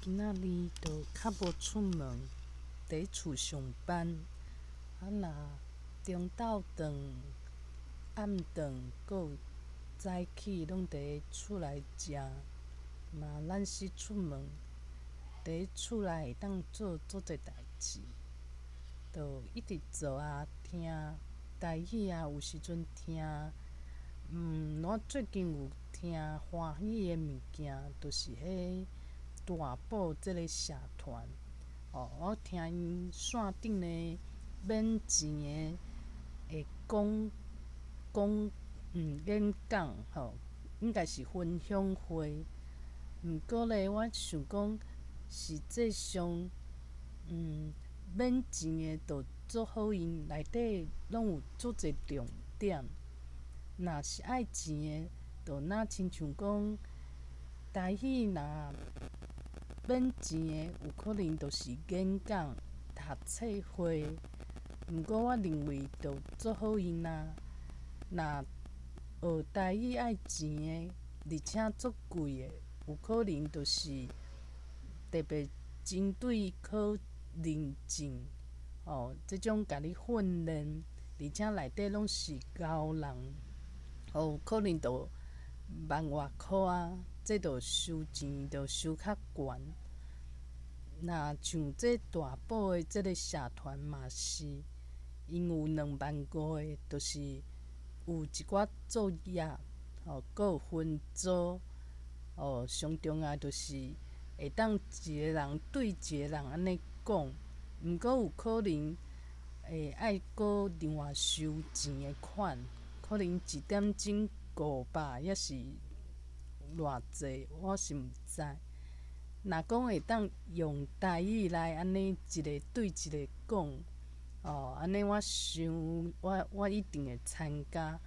今仔日就較無出門，佇厝上班。啊，若中晝頓、暗頓，閣有早起，攏佇厝內食，嘛懶死出門。佇厝內會當做足濟代誌，就一直做啊，聽台語啊，有時陣聽，我最近有聽華語的物件，就是彼大寶這个社團，哦，我聽𪜶線頂的免錢的會講講演講吼，應該是分享會。毋過咧，我想講實際上，免錢的就足好用，內底攏有足濟重點。若是愛錢的，就若親像講台語若免錢的，有可能就是演講、讀冊會。毋過我認為就足好用啊。若學台語愛錢的，而且足貴的，有可能就是特別針對考認證，哦，這種共你訓練，而且內底攏是高人，哦，有可能就萬外箍啊，這就收錢就收較懸。若像這大寶的這个社團嘛是，𪜶有2萬5的，就是有一寡作業，哦，閣有分組，哦，上重要就是會當一个人對一个人按呢講，毋過有可能會愛閣另外收錢的款，可能一點鐘500，抑是偌濟，我是毋知。若講會當用台語來按呢一个對一个講，哦，按呢我想我一定會參加。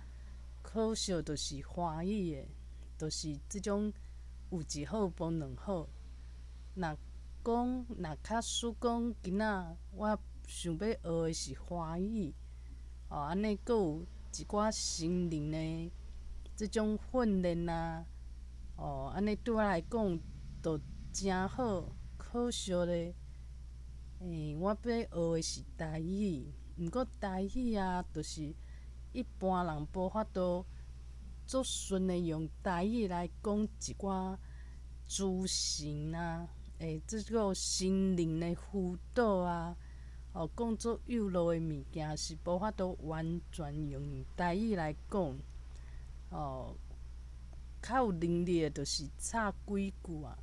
可惜就是華語的，就是這種有一好無兩好。若講若假使講今仔我想欲學的是華語，哦，按呢閣有一寡心靈的這種訓練啊，哦，按呢對我來講就誠好。可惜咧，我欲學的是台語，毋過台語啊，就是一般人無法度足順的用台語來講一寡資訊啊，這個心靈的輔導啊，哦，講足幼路的物件是無法度完全用台語來講，哦，較有能力的就是插幾句啊，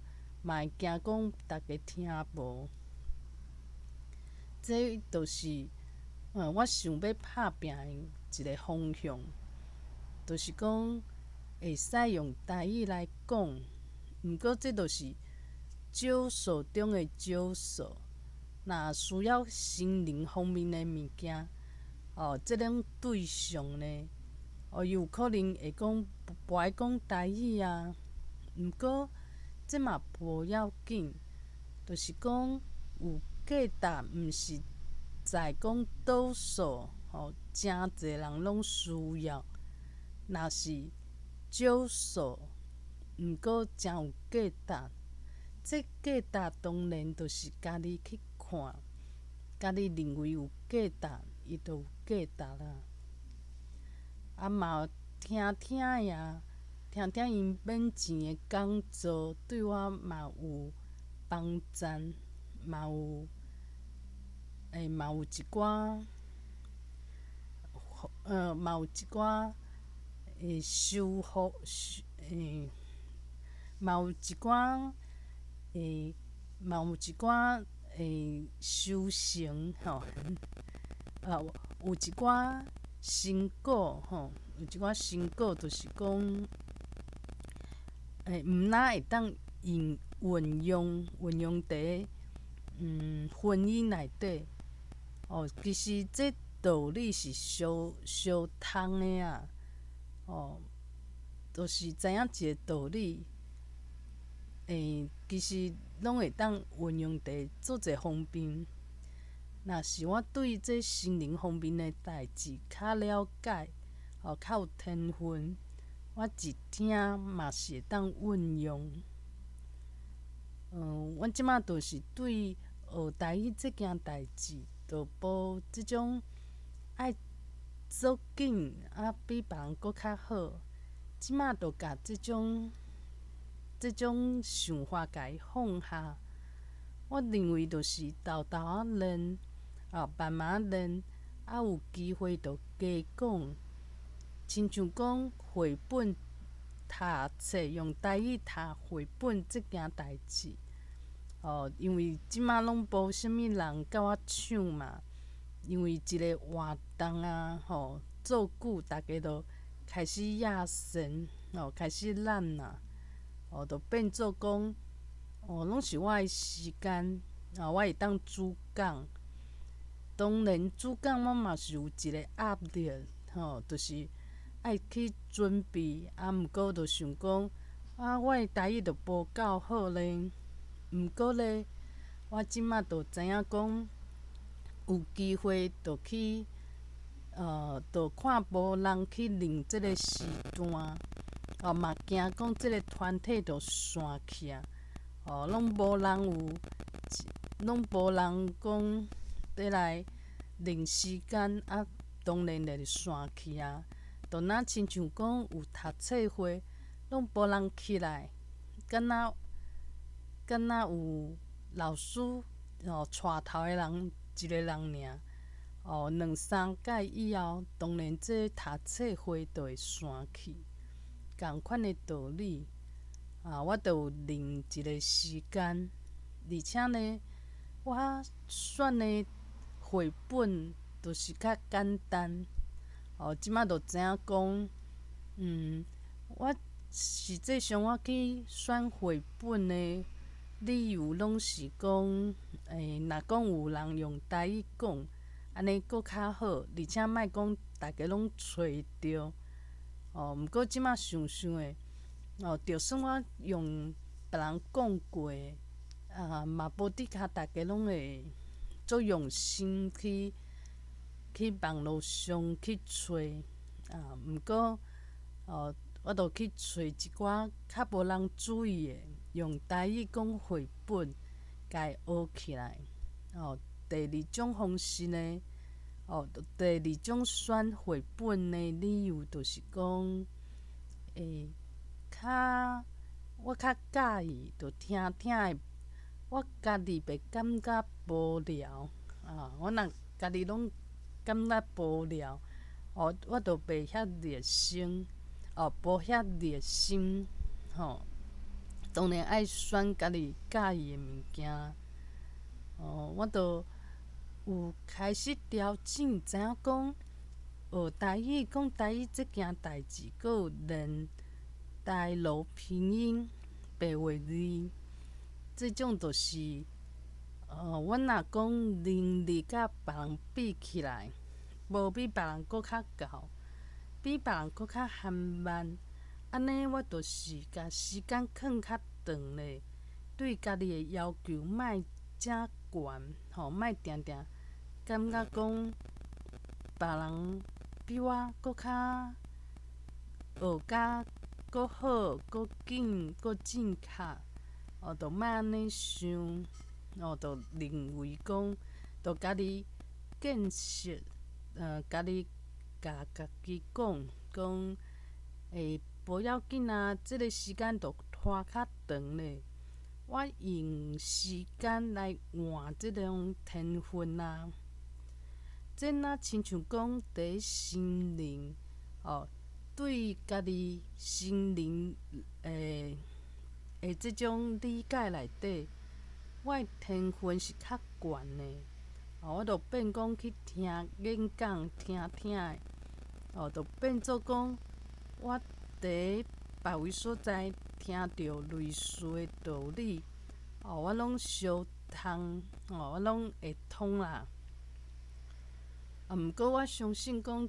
嘛會驚講逐家聽無。這就是，我想欲拍拚的一个方向，就是講會使用台語來講，毋過這就是少數中的少數。若需要心靈方面的物件，哦，這種對象呢，哦，伊有可能會講無愛講台語啊，毋過這嘛無要緊，就是講有價值，毋是在講多數，吼，誠濟人攏需要。若是少數，毋過誠有價值。這價值當然就是家己去看，家己認為有價值，伊就有價值啦。啊嘛聽聽呀，聽聽𪜶免錢的講座，對我嘛有幫助，嘛有嘛有一寡，嘛有一寡收穫，嘛有一寡嘛有一寡修成吼，啊有一寡成果吼，有一寡成果就是講，毋若會當用運用運用佇婚姻內底，哦，其實這道理是相相通的啊，哦，就是知影一个道理，其實攏會當運用佇足濟方面。若是我對這心靈方面的代誌較了解，哦，較有天分，我一聽嘛是會當運用。阮這馬就是對學台語這件代誌，就無這種愛做緊啊，比別人閣較好。這馬就共這種想法共伊放下。我認為就是沓沓仔練，啊，慢慢練，啊，有機會就加講。親像講繪本讀冊，用台語讀繪本這件代誌，哦，因為這馬攏無啥物人佮我搶嘛，因為一个活動啊，吼，做久，逐家都開始厭神，哦，開始懶啊，哦，就變做講，哦，攏是我的時間，哦，我會當主講。當然主講我嘛是有一个壓力，吼，就是愛去準備，啊，毋過就想講，啊，我的台語就無夠好咧。毋過咧，我這馬就知影講，有機會就去，就看無人去認這个時段，哦，嘛驚講這个團體就散去啊，哦，攏無人有，攏無人講欲來認時間，啊，當然就會散去啊。就若親像講有讀冊會，攏無人起來，敢若有老師哦帶頭的人一个人爾，哦，兩三屆以後，當然這讀冊會就會散去。仝款的道理，啊，我就有認一个時間，而且呢，我選的繪本就是較簡單。哦，這馬就知影講，我實際上我去選繪本的理由，攏是講，若講有人用台語講，按呢閣較好，而且莫講逐家攏揣著。哦，毋過這馬想想的，哦，就算我用別人講過的，啊，嘛無的確逐家攏會足用心去網路上去揣，啊，毋過，哦，我就去揣一寡較無人注意的，用台語講繪本，共伊學起來。哦，第二種方式呢，哦，第二種選繪本的理由就是講，較我較佮意，就聽聽的，我家己袂感覺無聊，啊，我若家己攏感覺無聊，哦，我就袂遐熱心，哦，無遐熱心，吼。當然愛選家己佮意的物件，哦，我就有開始調整，知影講學台語、講台語這件代誌，閣有練台羅拼音、白話字，這種就是，阮若講能力佮別人比起來，無比別人閣較𠢕，比別人閣較緩慢，按呢我就是共時間囥較長咧，對家己的要求莫遮懸，吼，莫定定感覺講別人比我閣較學甲閣好、閣緊、閣正確，哦，就莫按呢想，哦，就認為講，就家己建設，家己共家己講，講，無要緊啊，這个時間就拖較長咧，我用時間來換這種天分啊。這若親像講佇心靈，哦，對家己心靈的這種理解內底，我的天分是較懸的，哦，我就變講去聽演講，聽聽的，哦，就變做講我佇別位所在聽著類似的道理，哦，我攏相通，哦，我攏會通啦。啊，毋過我相信講，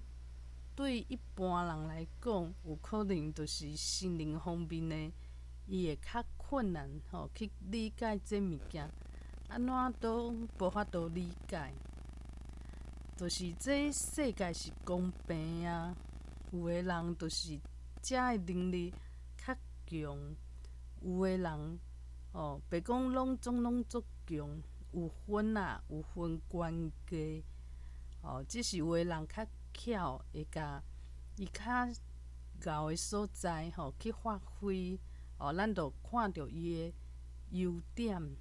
對一般人來講，有可能就是心靈方面的，伊會較困難吼，去理解這物件，按怎都無法度理解。就是這世界是公平啊，有的人就是遮的能力較強，有的人哦，袂講攏總攏足強，有分啊，有分懸低，哦，只是有的人較巧，會共伊較𠢕的所在吼去發揮，哦，咱就看著伊的優點。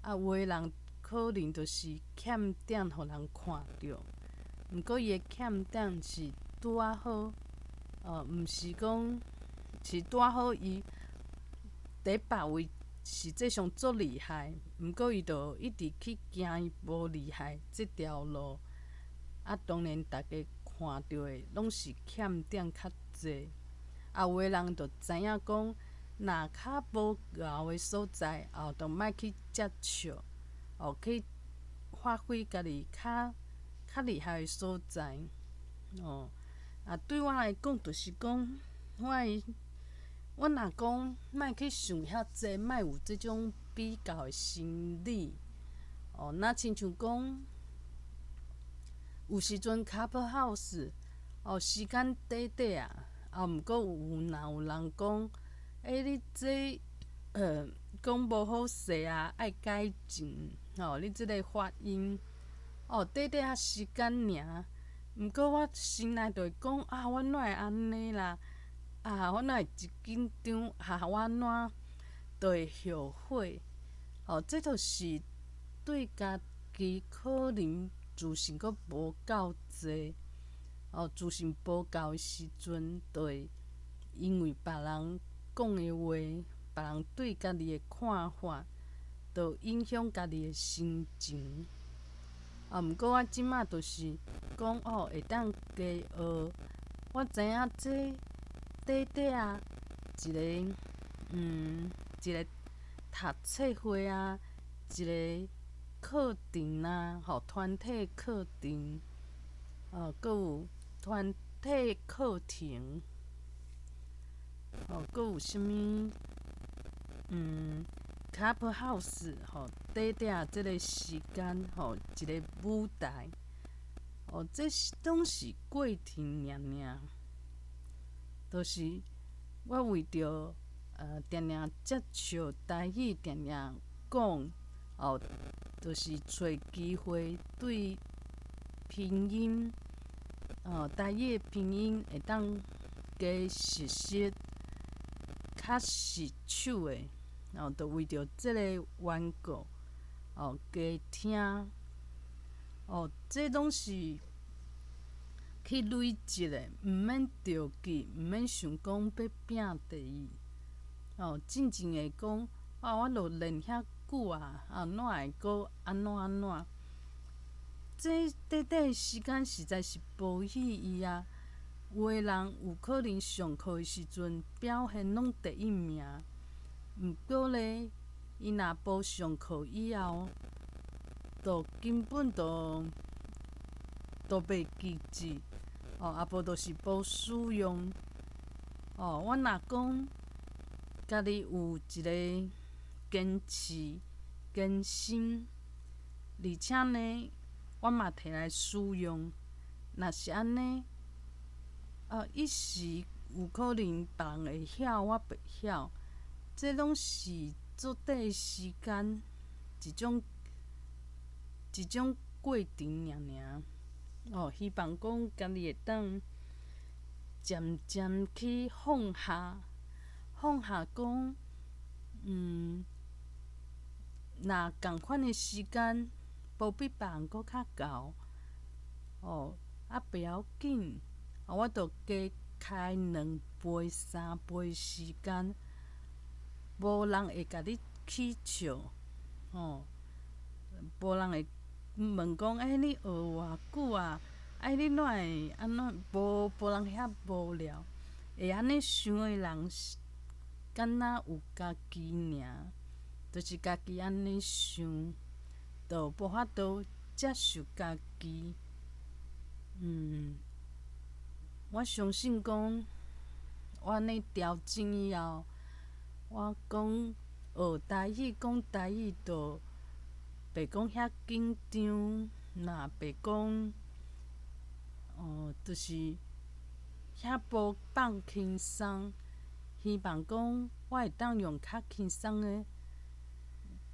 啊，有的人可能就是欠點，予人看著，毋過伊的欠點是拄仔好，哦，毋是講是拄仔好，伊佇別位實際上足厲害，毋過伊就一直去行伊無厲害這條路。啊，當然逐家看著的攏是欠點較濟。啊，有的人就知影講，若較無𠢕的所在，哦，就莫去接觸，哦，去發揮家己較較厲害的所在。哦，啊，對我來講，就是講，我若講莫去想遐濟，莫有這種比較的心理。哦，若親像講，有時陣 Clubhouse，哦，時間短短啊，啊，毋過有若有人講，欸，你這講無好勢啊，愛改進，吼，你這个發音，哦，短短仔時間爾，毋過我心內就會講啊，我哪會按呢啦？啊，我哪會一緊張？啊，我按怎就會後悔？哦，這就是對家己可能自信閣無夠濟，哦，自信無夠的時陣，就會因為別人講的話，別人對家己的看法，就影響家己的心情。啊，毋過我這馬就是講哦，會當加學，我知影這短短啊，一个一个讀冊會啊，一个課程啊，吼，團體課程，哦，閣有團體課程，吼，閣有啥物？Clubhouse 吼，短短這个時間吼，一个舞台，哦，這是攏是過程爾爾，就是我為著定定接觸台語，定定講，哦，就是揣機會對拼音，哦，台語的拼音會當加熟悉，較實手的，哦，就為著這个緣故，哦，加聽，哦，這攏是去累積的，毋免著急，毋免想講欲拼第一，哦，進前會講，啊，我著練遐久啊，啊，哪會閣按怎按怎？這短短時間實在是無意義啊！有的人有可能上課的時陣表現攏第一名，毋過咧，伊若無上課以後，就根本就都袂記住，哦，啊無就是無使用。哦，我若講家己有一个堅持、堅心，而且呢，我嘛摕來使用。若是按呢，啊，一時有可能別人會曉，我袂曉，這攏是做短時間一種一種過程爾爾。哦，希望講家己會當漸漸去放下，放下講，若仝款的時間，無比別人閣較𠢕，哦，啊，袂要緊，啊，我就加開兩倍、三倍時間，無人會共你起笑，吼，無人會問講，欸，你學偌久啊？哎，你哪會按怎？無無人遐無聊，會按呢想的人是敢若有家己爾，就是家己按呢想，就無法度接受家己。我相信講，我按呢調整以後，我講學台語、講台語，就袂講遐緊張，若袂講，哦，就是遐無放輕鬆。希望講我會當用較輕鬆的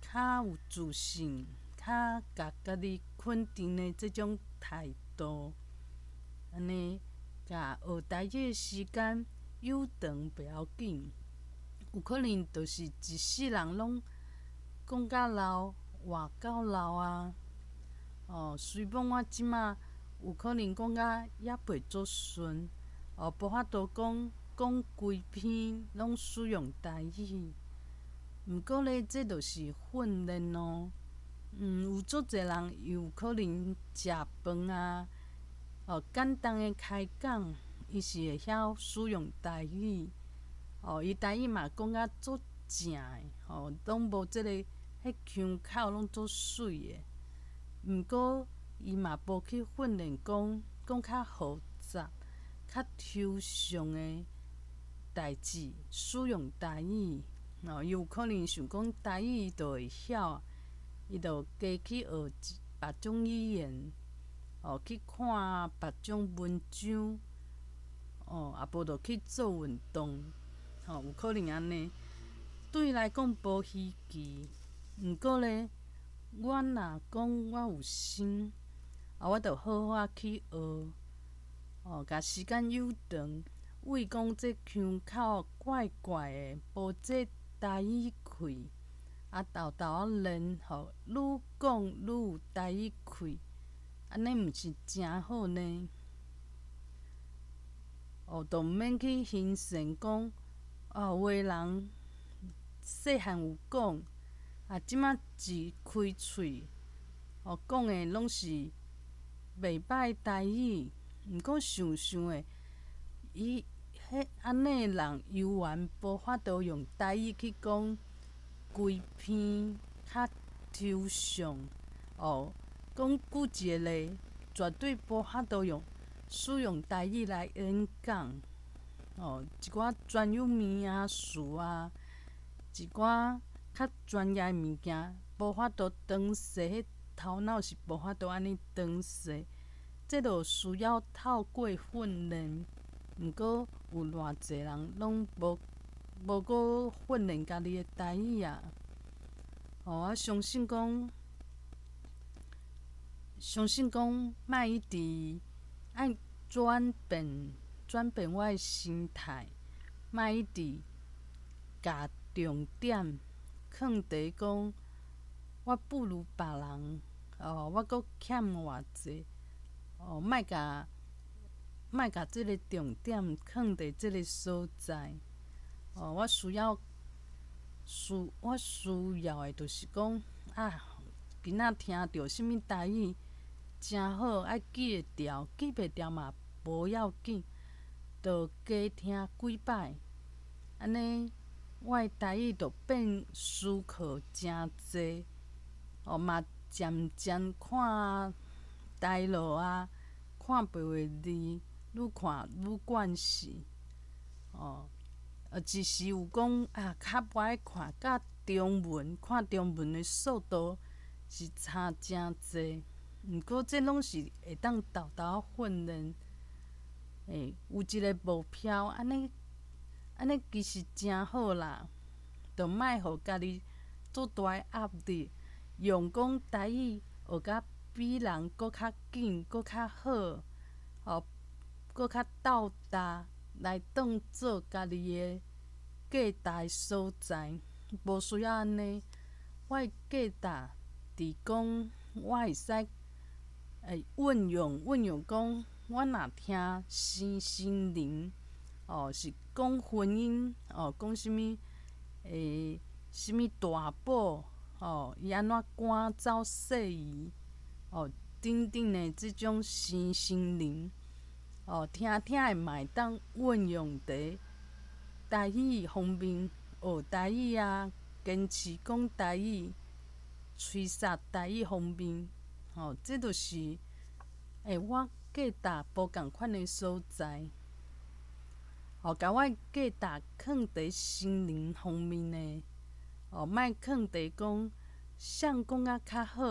較有自信，較共家己肯定的這種態度，按呢，共學台語的時間悠長袂要緊，有可能就是一世人攏講甲老，活到老啊！哦，雖罔我這馬有可能講甲猶袂足順，哦，無法度講講規篇攏使用台語。毋過咧，這就是訓練咯。有足濟人伊有可能食飯啊，哦，簡單的開講，伊是會曉使用台語。哦，伊台語嘛講甲足正的，吼，攏無這個彼腔口攏足媠的。毋過伊嘛無去訓練講講較複雜、較抽象的代誌，使用台語。哦，伊有可能想講台語伊就會曉，伊就加去學別種語言，哦，去看別種文章，哦，啊無就去做運動，吼，有可能按呢。對伊來講無稀奇，毋過咧，我若講我有心，啊，我就好好仔去學，哦，共時間悠長，為講這腔口怪怪的，無這台語氣，啊，沓沓仔練，吼，愈講愈有台語氣，按呢毋是誠好呢？哦，就毋免去形成講，啊，有的人細漢有講，啊，這馬一開喙，哦，講的攏是袂歹台語，毋過想想的，伊彼按呢人猶原無法度用台語去講規篇較抽象，哦，講舉一個例，絕對無法度用使用台語來演講，哦，一寡專有名詞啊，一寡較專業的物件，無法度當勢，彼頭腦是無法度按呢當勢，這就需要透過訓練。毋過有偌濟人攏無無閣訓練家己的台語啊！哦，我相信講，相信講，莫一直愛轉變轉變我的心態，莫一直共重點囥佇講，我不如別人，哦，我閣欠偌濟，哦，莫共莫共這个重點囥佇這个所在，哦，我需要的就是講啊，今仔聽著啥物台語誠好，愛記會牢，記袂牢嘛無要緊，就加聽幾擺，按呢我的台語就變思考誠濟，哦嘛漸漸看台路啊，看白話字，愈看愈慣勢，哦，一時有講啊，較無愛看，佮中文看中文的速度是差誠濟，毋過這攏是會當沓沓仔訓練，有一个目標，按呢按呢其實誠好啦，就莫予家己足大的壓力，用講台語學甲比人閣較緊、閣較好，哦，閣較鬥大來當做家己的價值所在，無需要按呢。我的價值佇講，我會使運用運用講，我若聽新心靈，哦，是講婚姻，哦，講啥物啥物大寶，哦，伊按怎趕走細姨，哦，等等的這種身心靈，哦，聽聽的嘛會當運用佇台語方面，學台語啊，堅持講台語，吹殺台語方面，吼，這就是我價值無仝款的所在。哦，共我的價值囥佇心靈方面的，哦，莫囥佇講誰講甲較好，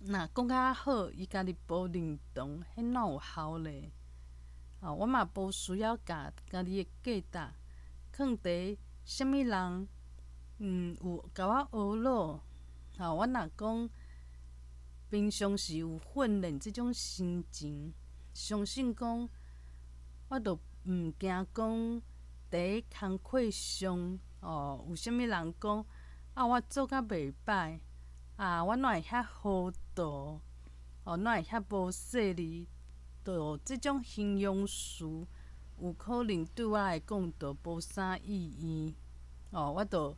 若講較好，伊家己無認同，彼哪有效咧？哦，我嘛無需要共家己的價值囥佇啥物人有共我呵咾，吼，我若講平常時有訓練這種心情，相信講我就毋驚講佇工課上，哦，有啥物人講啊，我做甲袂䆀，啊，我哪會遐糊塗，哦，哪會遐無細膩，就這種形容詞，有可能對我來講就無啥意義，哦，我就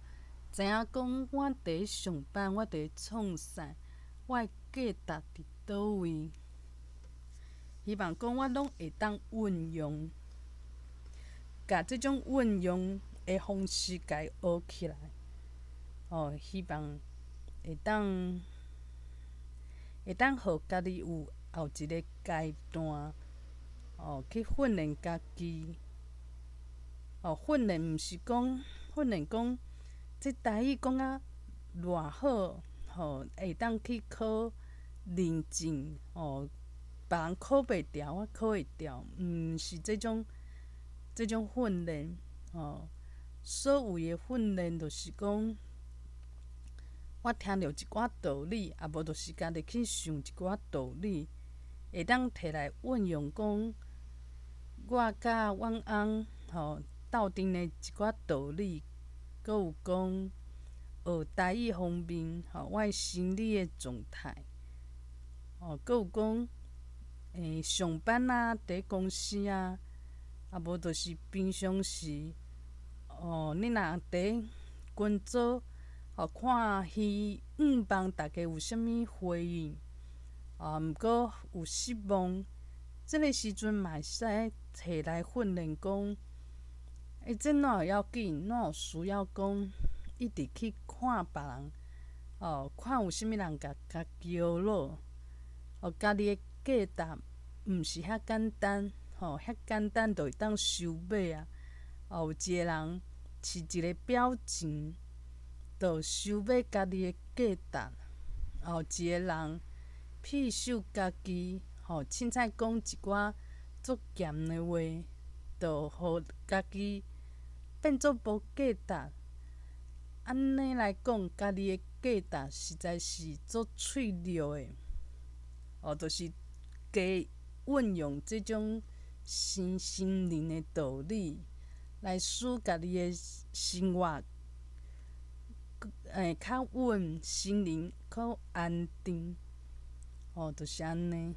知影講，我佇上班，我佇創啥，我的價值佇佗位？希望講我攏會當運用，共這種運用的方式共伊學起來，哦，希望會當予家己有後一个階段，哦，去訓練家己。哦，訓練毋是講訓練講，這台語講甲偌好，吼，會當去考認證，哦，別人考袂牢，我考會牢，毋是這種訓練，吼。所謂的訓練，就是講，我聽著一寡道理，啊無就是家己去想一寡道理，會當提來運用講，我佮阮翁吼鬥陣的一寡道理，閣有講學台語方面，吼，我的心理的狀態，吼，閣有講，上班啊，佇公司啊，啊無就是平常時，哦，你若佇群組，吼，看希望大家有啥物回應，啊，毋過有失望，這个時陣嘛會使提來訓練講，欸，這哪有要緊？哪有需要講一直去看別人？哦，看有啥物人共共叫落？哦，家己的價值毋是遐簡單，吼，遐簡單就會當收買啊！哦，有一个人飼一个表情，就收買家己的價值。哦，一個人騙受家己，吼，凊彩講一寡足鹹的話，就予家己變做無價值。按呢來講，家己的價值實在是足脆弱的。哦，就是加運用這種身心靈的道理，來使家己的生活，較穩，心靈較安定。哦，就是按呢。